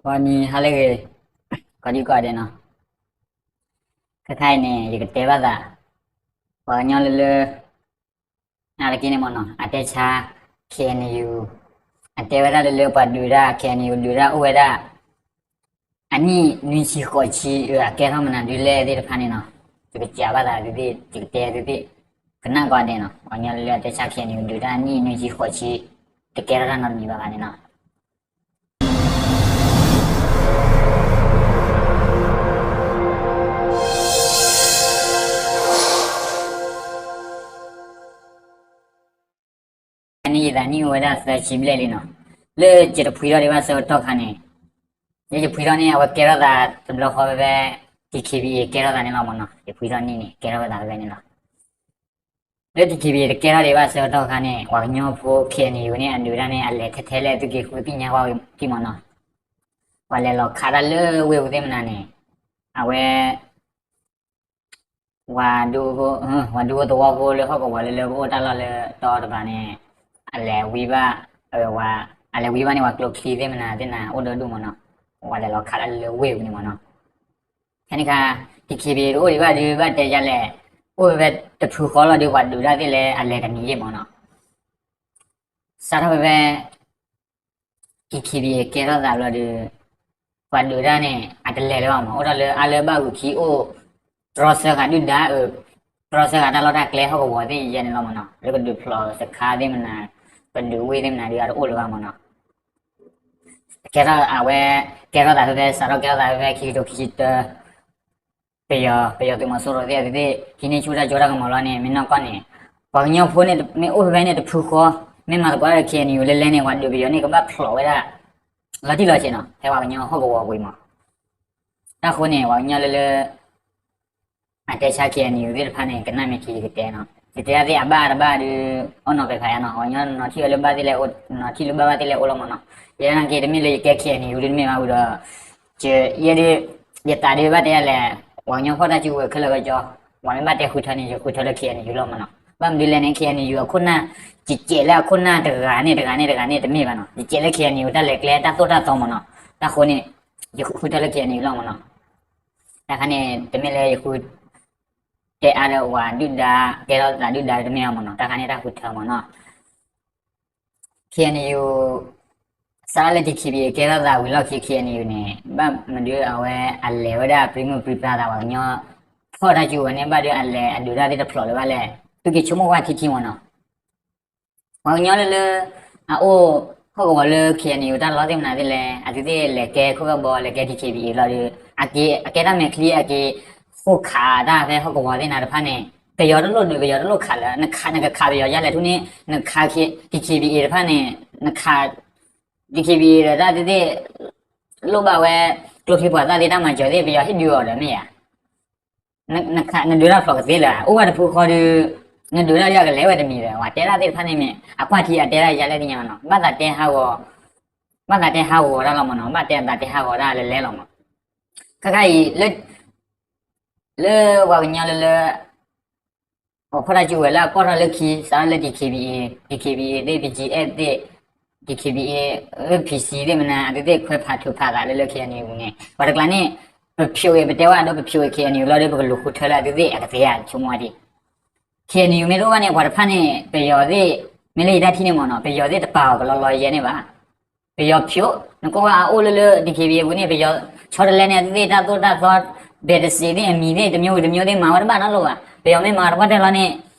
ပှၤနံၤဟါလၢအဂ့ၤ, ကိးဒံကိးဂၤဒဲးနီၤ, ခဲခါအံၤန့ၣ် ယကတဲဘၣ်သး ပှၤကညီလၢလၢ နာ်သက့န့ၣ်မ့ၢ်နီၤ အတဲဆါ K N U အတဲဝဲဒၣ်လၢလၢပှၤဒုးတၢ် K N U ဒုးတၢ်အိၣ်ဝဲဒၣ် အနံၣ်နွံဆံဃိးဆံ အကဲထီၣ်မနုၤဒုးလဲၣ်သ့ၣ်တဖၣ်န့ၣ်နီၤ, ယကစံးဘၣ်သးသုသ့ၣ် ယကတဲသုသ့ၣ် ကနၣ်ကိးဂၤဒဲးနီၤ, ပှၤကညီလၢလၢအတဲဆါ K N U ဒုးတၢ်အနံၣ်နွံဆံဃိးဆံ တကဲထီၣ်တၢ်နီတမံၤဘၣ်န့ၣ်နီၤ. န့ၣ်ယသးနံၣ်အိၣ်ဝဲဒၣ်သၢဆံဘျဲၣ်လံနီၤ, လၢယတဖှံထီၣ်ဒံးဘၣ်ဆၢကတီၢ်ခါန့ၣ်, လၢယဖှံထီၣ်န့ၣ် အဝဲကဲထီၣ်သးတဘျီဃီဖဲ ဖဲ T K B A ကဲထီၣ်သးန့ၣ်လီၤမ့ၢ်နီၤ, ယဖှံထီၣ်န့ၣ်န့ၣ် ကဲထီၣ်ဝဲသးဖဲန့ၣ်လီၤ. လၢ T K B A တကဲထီၣ်ဒံးဘၣ်ဆၢကတီၢ်ခါန့ၣ် ပှၤကညီဖိ K N U န့ၣ် အဒုးတၢ်န့ၣ် အလဲၤထဲထဲလဲၣ် သုက့ၤဃုသ့ၣ်ညါကွၢ်က့ၤမ့ၢ်နီၤ, ပှၤလဲၤလီၤခးတၢ်လၢဝ့ၢ်ပူၤသ့ၣ်မနုၤန့ၣ်, အဝဲ ပှၤဒူဖိ ပှၤဒူဖိသဝီဖိလၢဟီၣ်ကဝီၤလၢလၢကအိၣ်တၢ်လီၢ်လၢတီတပၤန့ၣ်, အလဲၤဝံဘၣ်, အလဲၤဝံဘၣ်န့ၣ် ပှၤကျိချံသ့ၣ်မနုၤသ့ၣ်နၤအိၣ်ဒီဒူၣ်မ့ၢ်နီၤ, ပှၤလဲၤလီၤခးတၢ်လၢဝ့ၢ်ပူၤန့ၣ်မ့ၢ်နီၤ, ဖဲန့ၣ်ခါ T K B A တအိၣ်ဒံးဘၣ်ဒုးဘၣ်တဲယလဲၣ်, အိၣ်ဝဲဖဲတဖုဃီလီၤဒုး ပှၤဒုးတၢ်သ့ၣ်လၢအလဲၤတမံၤယ့ၢ်မ့ၢ်နီၤ, စးထီၣ်ဖဲဖဲ T K B A ကဲထီၣ်သးဘျီဒီး ပှၤဒုးတၢ်န့ၣ် အတလဲၤလၢၤဘၣ်မး, အိၣ်ထီၣ်လၢအါလၢဘၣ်ဂုာ်ခံအိၣ် တြီဆၢဃာ်ဒုၣ်ဒါအၢ, တြီဆၢဃာ်တၢ်လီၢ်တၢ်ကျဲဟီၣ်ကဝီၤသ့ၣ်ယဲန့ၣ်လီၤမ့ၢ်နီၤ, လၢကဒုးဖျိးစခါသ့ၣ်မနုၤ, ကဒုးဝ့ၢ်သ့ၣ်မနုၤဒုး အတအိၣ်လၢၤဘၣ်မ့ၢ်နီၤ, ကဲထီၣ်အဝဲ ကဲထီၣ်သးဖဲဖဲ စးထီၣ်ကဲထီၣ်သးဖဲဖဲခံကထိခံဆံတၢ ပယီၤ ပယီၤသုးမီၤစိရိၤသ့ၣ်အဝဲသ့ၣ် ဟံးန့ၢ်ဆူၣ်တၢ်ကၠိတၢ်ကမီၤလီၤန့ၣ် မ့ၢ်နီၢ်ကီၢ်န့ၣ်, ပှၤကညီဖိန့ၣ် မ့ၢ်အိၣ်ဖဲဖဲန့ၣ်တဖုဃီ, မ့ၢ်မၤသကိးတၢ်ဒီး K N U လဲၤလဲၤန့ၣ် ပှၤဒုးပယီၤန့ၣ် ကဘၣ်ဖျိးဝဲဒၣ် လီၤတံၢ်လီၤဆဲးနီၤ, ဖဲပှၤကညီဟီၣ်ကဝီၤပူၤမး, တၢ်ဃိန့ၣ် ပှၤကညီလၢလၢ အတဲဆါ K N U သ့ၣ်တဖၣ်န့ၣ် ကနၣ်မ့ၢ်ထံယကတဲနီၤ, ယတဲဒၣ်သ့ၣ်အဘၣ်တဘၣ်ဒီး အီၣ်နီၤပဲာ်ဖးယါနီၤ, ပှၤကညီနီၤထံၣ်အီၤလၢဘၣ်သ့ၣ်လဲၣ်, နီၤထံၣ်လၢဘၣ်ဘၣ်သ့ၣ်လဲၣ်အိၣ်လီၤမ့ၢ်နီၤ, ယဲနာ်က့ တမ့ၢ်လၢယကဲ K N U ဒုးတမ့ၢ်ဘၣ်ဝံၤဒီး ယဲဒုး ယသးဒုးဘၣ်တဲယလဲၣ်, ပှၤကညီဖီၣ်တၢ်စုကဝဲၤခဲလၢာ်ခဲဆ့, ပှၤမ့ၢ်ဘၣ်တဲဃုထၢန့ၣ် ယဃုထၢလၢ K N U လီၤမ့ၢ်နီၤ, ဘၣ်မနုၤလဲၣ်န့ၣ် K N U အခိၣ်နၢ် ယကဲးလၢအခိၣ်နၢ်တဂၤန့ၣ်တဂၤန့ၣ်တဂၤန့ၣ်တမ့ၢ်ဘၣ်နီၤ, ယကဲးလၢ K N U တၢ်လဲၤကျဲတၢ်သိၣ်တၢ်သီမ့ၢ်နီၤ, တၢ်ဃိန့ၣ် ယဃုထၢလၢ K N U လီၤမ့ၢ်နီၤ, တၢ်ခါန့ၣ် တမ့ၢ်လၢယဃု တဲအါဒီးပှၤဒုၣ်ဒါ ကဲထီၣ်သးဒုၣ်ဒါတမ့ၢ်ဘၣ်မ့ၢ်နီၤ, တၢ်ခါန့ၣ်တၢ်ဃုထၢမ့ၢ်နီၤ, K N U စးထီၣ်လၢ T K B A ကဲထီၣ်သးဝံၤလီၢ်ခံ K N U န့ၣ် ဘၣ်မနုၤအဝဲအလဲၤဝဲဒၣ်ပြံမုၢ်ပြံပြါသး ပှၤကညီ ဖီၣ်တၢ်စုကဝဲၤန့ၣ် ဘၣ်ဒီးအလဲၤအဒုးတၢ်သ့ၣ်တဖျိးလၢၤဘၣ်လဲၣ်, သုက့ၤဆိကမိၣ်ကွၢ်ထံထံမ့ၢ်နီၤ ပှၤကညီလၢလၢ အအိၣ်ဟီၣ်ကဝီၤလၢ K N U တၢ်လီၢ်သ့ၣ်မနုၤသ့ၣ်လဲၣ်, အသုသ့ၣ်လဲၤကဲခိၣ်ကဘီ လဲၤကဲ T K B A လီၤဒီး အကဲ အကဲတၢ်မဲာ်ချံ အက့ၤဃိခးတၢ်ဖဲဟီၣ်ကဝီၤသ့ၣ်နၤတဖၣ်န့ၣ် ပယီၤတလိၣ်ဒုး ပယီၤတလိၣ်ခးလၢၤ, နကခးပယီၤယါလဲၣ်ထူၣ်န့ၣ် နခး T K B A တဖၣ်န့ၣ် နခး T K B A ဒီးတၢ်သ့ၣ်သ့ၣ် လိၣ်ဘၣ်ဝဲ ကျိချံပှၤသၣ်သ့ၣ်တၢ်မၤစၢၤသ့ၣ် ပယီၤဟ့ၣ်ဒုးအီၤဒီးမ့ၢ်ဧါ နဒုးတၢ်ဖျိးကသ့လၢၤ, အိၣ်ဝဲတဖုဃီဒီး နဒုးတၢ်ဒ်အကလဲၤဝဲတမံၤဒီး ပှၤတဲတၢ်သ့ၣ်တဖၣ်န့ၣ်မ့ၢ် အကွၢ်ထံအတဲတၢ်ယါလဲၣ်သ့ၣ်ညါနီၤ, ဘၣ်သးတဲဟးဂီၤ, ဘၣ်သးတဲဟးဂီၤတၢ်လီၤမ့ၢ်နီၤ, ဘၣ်သးတဲဟးဂီၤတၢ်လဲၤလဲၤလီၤမ့ၢ်, ခဲခါအံၤ လၢပှၤကညီလၢလၢ ပှၤဖီၣ်တၢ်စုကဝဲၤလၢအကီၢ်ထီၣ်လၢခံ စးထီၣ်လၢ T K B A, T K B A သ့ၣ် P G F သ့ၣ် T K B A P C သ့ၣ်မနုၤ အသုသ့ၣ်ခွဲးဖးထုးဖးသးလၢလၢ K N U န့ၣ် ပှၤတကျါန့ၣ် ပဖျိးဂ့ၤ ပတဲဝဲဒၣ်ပဖျိးဂ့ၤ K N U လီၤဒီး ပကလူၤဃုထၢလၢအသုသ့ၣ်အကသ့ဧါ ဆိကမိၣ်ဝဲဒၣ် K N U မ့ၢ်တအိၣ်ဘၣ်န့ၣ် ပှၤတဖၣ်န့ၣ် ပယီၤသ့ၣ် မ့ၢ်လၢယတၢ်ထံၣ်န့ၣ်မ့ၢ်နီၤ ပယီၤသ့ၣ်တပာ်အီၤကလီလီယဲန့ၣ်ဘၣ် ပယီၤဖျိး နကွၢ်ဝဲအအိၣ်လၢလၢ T K B A ပူၤန့ၣ် ပယီၤဆီတလဲန့ၣ် အသုသ့ၣ်တၢ်သိၣ်တၢ်သီ ဘဲးတစ့းသ့ၣ်အမံၤသ့ၣ် တမျိုးဝံၤတမျိုးသ့ၣ် မၤဝဲတဘၣ်နီတလီၢ်ဘၣ် ပယီၤမ့ၢ်မၤတပှၢ်တၢၢ်လီၤန့ၣ်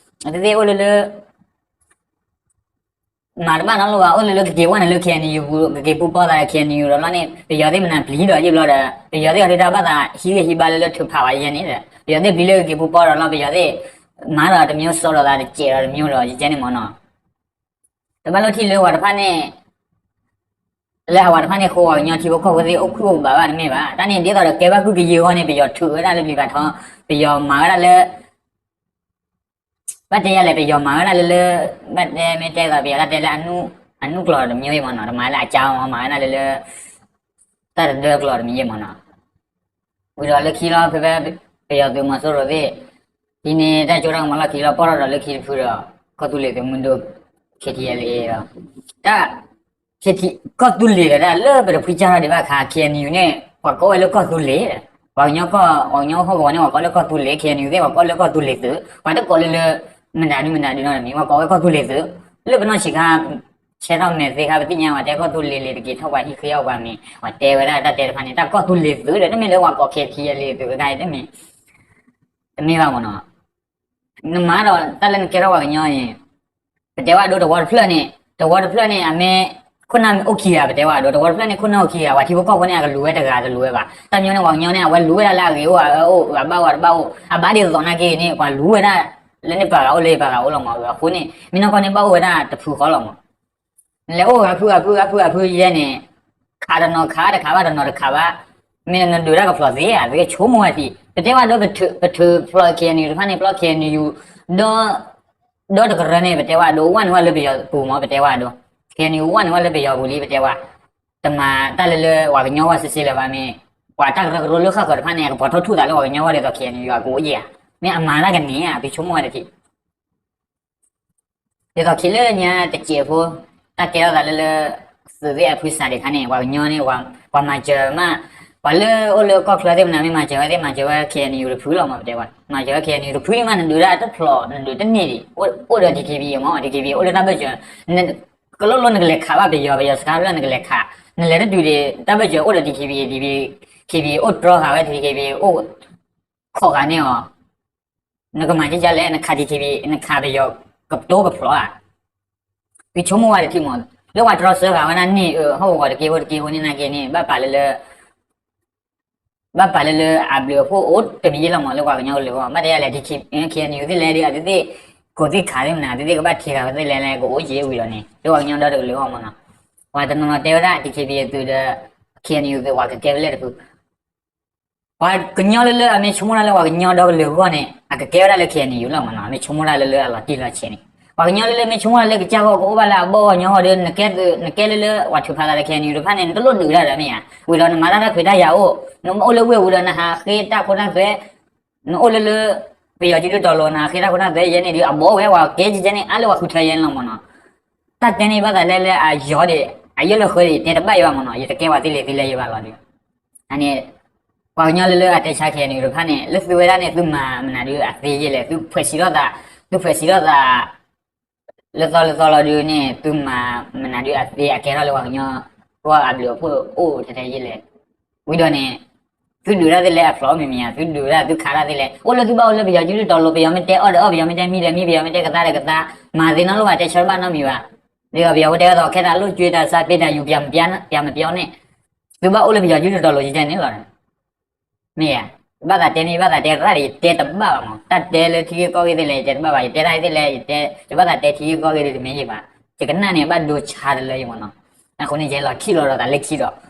အသုသ့ၣ်အိၣ်လၢလၢ မၤတဘၣ်နီတလီၢ်ဘၣ် အိၣ်လၢလၢကက့ၤဝဲန့ၣ်လၢ K N U ပူၤ ကက့ၤပူၤပီသးဒီး K N U ဒီးလီၤန့ၣ် ပယီၤသ့ၣ်မနုၤပျံၤဒီးယံၢ်ဘျီဒီး ပယီၤသ့ၣ်အီၤဒုးတၢ်ဘၣ်သးဟံးဂံၢ်ဟံးဘါလၢလၢထုးဖးဝဲယဲန့ၣ်ဒီး ပယီၤသ့ၣ်ပျံၤလၢကက့ၤပူၤပီဒီးလီၤ ပယီၤသ့ၣ် မၤဒီးတမျိုးစီဒီးသးတစဲးဒီးတမျိုးဒီးယကဲန့ၣ်မ့ၢ်နီၤ တဘၣ်လိၣ်ထံၣ်လၢပှၤတဖၣ်န့ၣ် လၢအဝဲတဖၣ်န့ၣ်ဃိပှၤကညီထံဖိကီၢ်ဖိသ့ၣ်အိၣ်ခုၣ်အိၣ်ကဘးဘၣ်တမ့ၢ်ဘၣ် တၢ်န့ၣ်ဒ်သိးဒီးကဲဘၣ်ကုၢ်ကယံာ်အဂီၢ်န့ၣ် ပယီၤထုးဝဲဒၣ်လၢပျံၤဖးထီ ပယီၤမၤဝဲဒၣ်လၢ ဘၣ်တဲယၤလဲၣ် ပယီၤမၤဝဲဒၣ်လၢလၢ ဘၣ်တဲမ့ၢ်တဲသိးပယီၤတၢ်တဲလၢ အနုကျိာ်တမံၤမ့ၢ်နီၤ တမၤလၢအကါမၤဝဲဒၣ်လၢလၢ တၢ်တဒၢကျိာ်တမံၤမ့ၢ်နီၤ ဝံၤဒီးလၢခံလီၤ ဖဲဖဲ ပယီၤသုးမီၤစိရိၤသ့ၣ် ဟံးန့ၢ်တၢ်ကၠိတၢ်ကမီၤလီၢ်ခံလီၤ ပီၢ်ထီၣ်ဒီးလၢခံတဖုဒီး ကီၢ်သူလ့ၤသုးမုၢ်ဒိၣ် K T L A ဒီး တၢ် ကီၢ်သူလ့ၤဒီးဒၣ်လၢပတဖှံကၢ်ထီၣ်ဒံးဘၣ်အခါ ခ့ၣ်အဲၣ်ယူၣ်န့ၣ် ပှၤကိးဝဲလၢကီၢ်သူလ့ၤ, ပှၤကညီကီၢ် ပှၤကညီဟီၣ်ကဝီၤန့ၣ် ပှၤကိးလၢကီၢ်သူလ့ၤ, ခ့ၣ်အဲၣ်ယူၣ်သ့ၣ် ပှၤကိးလၢကီၢ်သူလ့ၤသုး, ပှၤတကိးလၢလၢ မနုၤဒုမနုၤဒုနီတမံၤ ပှၤကိးဝဲကီၢ်သူလ့ၤသုး, လၢပနီၢ်ဆံးခါ ဆဲထီၣ်မဲာ်သ့ခါ ပသ့ၣ်ညါဝဲတဲကီၢ်သူလ့ၤလံၤတက့ၤထီၣ်ပှၤဟံၣ်ဃ့အီၣ်ပှၤမံၤ ပှၤတဲဝဲဒၣ်တၢ်တဲတဖၣ်န့ၣ် တၢ်ကီၢ်သူလ့ၤသုးဒီး တမ့ၢ်လၢပှၤကိး ခ့ၣ်အဲၣ်ယူၣ်လံၤသုးတခါအံၤ တမ့ၢ်, တမ့ၢ်ဘၣ်မ့ၢ်နီၤ. နမၤဒီးတၢ်လၢနကဲထီၣ်ပှၤကညီအံၤ ပတဲဝဲဒၣ်ဒိတဝီတဖျၢၣ်န့ၣ် တဝီတဖျၢၣ်န့ၣ် အမ့ၢ် ခိၣ်နၢ်အိၣ်ခံဂၤ ပတဲဝဲဒၣ်ဒိ တဝီတဖျၢၣ်န့ၣ် ခိၣ်နၢ်အိၣ်ခံဂၤ ပှၤထံဖိကီၢ်ဖိန့ၣ် အကလူၤဝဲတဂၤတလူၤဝဲဘၣ်. တၢ်မညီန့ၣ် ပှၤကညီန့ၣ် အဝဲလူၤဝဲဒၣ်လၢအဂ့ၤအိၣ်အအၢအိၣ် အဘၣ်အိၣ်တဘၣ်အိၣ် အဘၣ်ဒ်သိးနာ်က့န့ၣ် ပှၤလူၤဝဲဒၣ် လၢန့ၣ်ပှၤဂၤအိၣ်လၢပှၤဂၤအိၣ်လီၤမး အဃိန့ၣ် မ့ၢ်နီၢ်ကီၢ်န့ၣ် ဘၣ်အိၣ်ဝဲဒၣ်တဖုဃီလီၤမး နလဲၤအိၣ်ဂၤဖုဂၤဖုဂၤဖုဂၤဖုယဲန့ၣ် ခးတနီၤခးတခးဘၣ်တနီၤတခးဘၣ်, မ့ၢ်နဒုးတၢ်ကဖျိးသ့ဧါ သုကဆိကမိၣ်ဝဲဒၣ်, ပတဲဝဲဒၣ်ဒိ ပထုးဖျိး ခ့ၣ်အဲၣ်ယူၣ်တဖၣ်န့ၣ် ပျီ ခ့ၣ်အဲၣ်ယူၣ် ဒီ ဒီတကရၢန့ၣ် ပတဲဝဲဒၣ်ဒိ ဝဲန့ၣ်ဝဲလၢပယီၤပူၤမး ပတဲဝဲဒၣ်ဒိ, ခ့ၣ်အဲၣ်ယူၣ် ဝဲန့ၣ်ဝဲလၢပယီၤပူၤလံ ပတဲဝဲ, တမၤတၢ်လၢလၢပှၤကညီဝဲစ့စ့လၢၤဘၣ်မ့ၢ်, ပှၤတၢ်ကရၢကရိလၢဃၣ်ဃၢၤတဖၣ်န့ၣ် အကပီၤထီၣ်ထူၣ်သးလၢပှၤကညီဝဲဒ်သိး ခ့ၣ်အဲၣ်ယူၣ် အကအိၣ်ယဲၢ်ဧါ, မ့ၢ်အမၤတၢ်ကန့ၢ်ဧါ သုဆိကမိၣ်ဝဲဒၣ်တထံၣ် ဒ်သိးခံလၢညါတစဲးဖိ, တၢ်ကဲထီၣ်သးလၢလၢ သုးသ့ၣ်အဖုစးဒံးခါန့ၣ် ပှၤကညီန့ၣ် ပှၤမၤစၢၤမး, ပှၤလၢအိၣ်လၢကီၢ်ချၢသ့ၣ်မနုၤမ့ၢ်မၤစၢၤဝဲသ့ၣ် မၤစၢၤဝဲ ခ့ၣ်အဲၣ်ယူၣ်တဖုလီၤမး ပတဲဝဲ, မၤစၢၤဝဲ ခ့ၣ်အဲၣ်ယူၣ်တဖုန့ၣ်မး နဒုးဒၣ်တဖျိး နဒုးတန့ၢ်ဒံး, အိၣ်ဒီး DKBA မး DKBA အိၣ်လၢတၢ်ဘၢၣ်စၢၤ, ကလိၣ်လိၣ်နကလဲၤခးဘၣ်ပယီၤ ပယီၤစခါဖျၢၣ်နကလဲၤခး, နလဲၤတတုၤဒံး တၢ်ဘၢၣ်စၢၤအိၣ်ဒီး DKBA, DKBA အိၣ်တြီဃာ်ဝဲ DKBA အိၣ်ခိးဃာ်န့ၢ်အီၤ နကမၤကကလဲၣ် နခး DKBA နခးပယီၤကတိၤကဖျိးဧါ, သုဆိကမိၣ်ဝဲဒၣ်တထံၣ်မး, လၢပှၤတြီဆၢဃာ်ဝဲဒၣ်န့ၣ် ဟီၣ်ကဝီၤတက့ဖိတက့ဖိန့ၣ်နာ်က့န့ၣ် ဘၣ်ပာ်လၢလၢ ဘၣ်ပာ်လၢလၢအဘျုးအဖှိၣ်အိၣ်တမံၤယဲၢ်လီၤမး လၢပှၤကညီကလုာ်အဂီၢ် ဘၣ်တဲယၤလဲၣ် ခ့ၣ်အဲၣ်ယူၣ်သ့ၣ်လဲၣ်ဒီး အဝဲသ့ၣ် ကိးသ့ၣ်ခးသ့ၣ်မနုၤ အဝဲသ့ၣ်ကဘၣ်ထံၣ်ဃာ်ဝဲသ့ၣ်လဲၣ်လဲၣ် ကအိၣ်က့ၤဝံၤဒီးန့ၣ် လၢပှၤကညီဒီတကလုာ်အဂီၢ်မးနီၤ, ပှၤတနီၤနီၤတဲဝဲဒၣ် DKBA သုးဒီး ခ့ၣ်အဲၣ်ယူၣ်သုး ပှၤကကဲဝဲလၢတဖု ပှၤကညီလၢလၢအမ့ၢ်ဆိကမိၣ်တၢ်လၢပှၤကညီဒီကလုာ်အဂီၢ်န့ၣ် အကကဲဝဲဒၣ်လၢ ခ့ၣ်အဲၣ်ယူၣ်လီၤမးနီၤ, အမ့ၢ်ဆိကမိၣ်တၢ်လၢလၢအလီၤတံၢ်လီၤဆဲးန့ၣ်, ပှၤကညီလၢလၢမ့ၢ်ဆိကမိၣ်တၢ်လၢကစၢ်ဂီၢ်ကအိၣ်ဘၣ်လၢအဘီၣ်ဂီၢ်ညီဂီၢ်ဒီး နကဲလၢလၢပှၤထုးဖးသးဒီး ခ့ၣ်အဲၣ်ယူၣ်တဖၣ်န့ၣ် နတလိၣ်ဒုးတၢ်ဒီးမ့ၢ်ဧါ, ဝံၤဒီးနမၤတၢ်တၢ်ခွဲးတၢ်ယာ်အိၣ်, နအိၣ်လၢဝ့ၢ်ဝံၤဒီးနဟးဃ့တၢ်ခိတၢ်သွဲ, နအိၣ်လၢလၢ ပယီၤစုဒုးတီၤလိာ် နဟးဃ့တၢ်ခိတၢ်သွဲယဲန့ၣ်ဒီး အဘီၣ်ဝဲပှၤကဲကဲန့ၣ် အါလၢပှၤဃုထၢယဲန့ၣ်လီၤမးနီၤ, တၢ်တဲန့ၣ်ဘၣ်သးလၢလၢအယီၤဒီး အယဲၢ်လၢဃၢၤဒီး တဲတဘၣ်ယဲဘၣ်မးနီၤ, ယတကဲပှၤသ့လံာ်သ့လဲၢ်ယဲဘၣ်လီၤဒီး အန့ၣ် ပှၤကညီလၢလၢအတဲဆါ ခ့ၣ်အဲၣ်ယူၣ်တဖၣ်န့ၣ် လၢသုဝဲဒၣ်န့ၣ် သုမၤမနုၤဒုးအသ့ယဲလဲၣ်, သုဖှဲးစံးထီၣ်သး, သုဖှဲးစံးထီၣ်သး လၢသီလၢသီလီၤဒုးန့ၣ် သုမၤမနုၤဒုးအသ့အကဲထီၣ်လၢပှၤကညီ ပှၤအဘျုးအဖှိၣ်အိၣ်ထဲထဲယဲလဲၣ်, ဝံၤဒီးန့ၣ် သုဒုးတၢ်သ့လဲၣ်အဖျိးမံၤမံၤဧါ, သုဒုးတၢ်သုခးတၢ်သ့လဲၣ်, အိၣ်လၢသုဘၣ်အိၣ်လၢပယီၤစုဒုးတီၤလိာ်, ပယီၤမ့ၢ်တဲအီᣣ်ဒီးအီၣ်, ပယီၤမ့ၢ်တဲမံဒီးမံ, ပယီၤမ့ၢ်တဲကသါဒီးကသါ, မၤသ့နီတဘျီဘၣ် တဲဆၢတဘၣ်နီတမံၤဘၣ်, ဒီးပယီၤဖိတဲဝဲဒၣ် ခဲတၢ်လိၣ်ကွ့တၢ်ဆါ ပ့တၢ်ယူၤ ပျၢ်မပျီန့ၣ်, သုဘၣ်အိၣ်လၢပယီၤစုဒုးတီၤလိာ်ကကဲန့ၣ်လီၤ မ့ၢ်ဧါ, ဘၣ်သးတဲမ့ၢ်ဘၣ်သးတဲရၣ်ဒီး ယတဲတဘၣ်ဘၣ်မး, တၢ်တဲလၢထံဂ့ၢ်ကီၢ်ဂ့ၢ်သ့ၣ်လဲၣ် ယတဲတဘၣ်ဘၣ်, ယတဲတၢ်သ့ၣ်လဲၣ် ယတဲ, ယဘၣ်သးတဲထံဂ့ၢ်ကီၢ်ဂ့ၢ်ဒီးတမ့ၢ်ယဲဘၣ်, ယကနၣ်န့ၣ် ဘၣ်ဒိဆါတလၢယမးနီၤ, အဃိန့ၣ် ယဟဲလီၤထံၣ်လီၤဒီးသးလၢခံဒီး,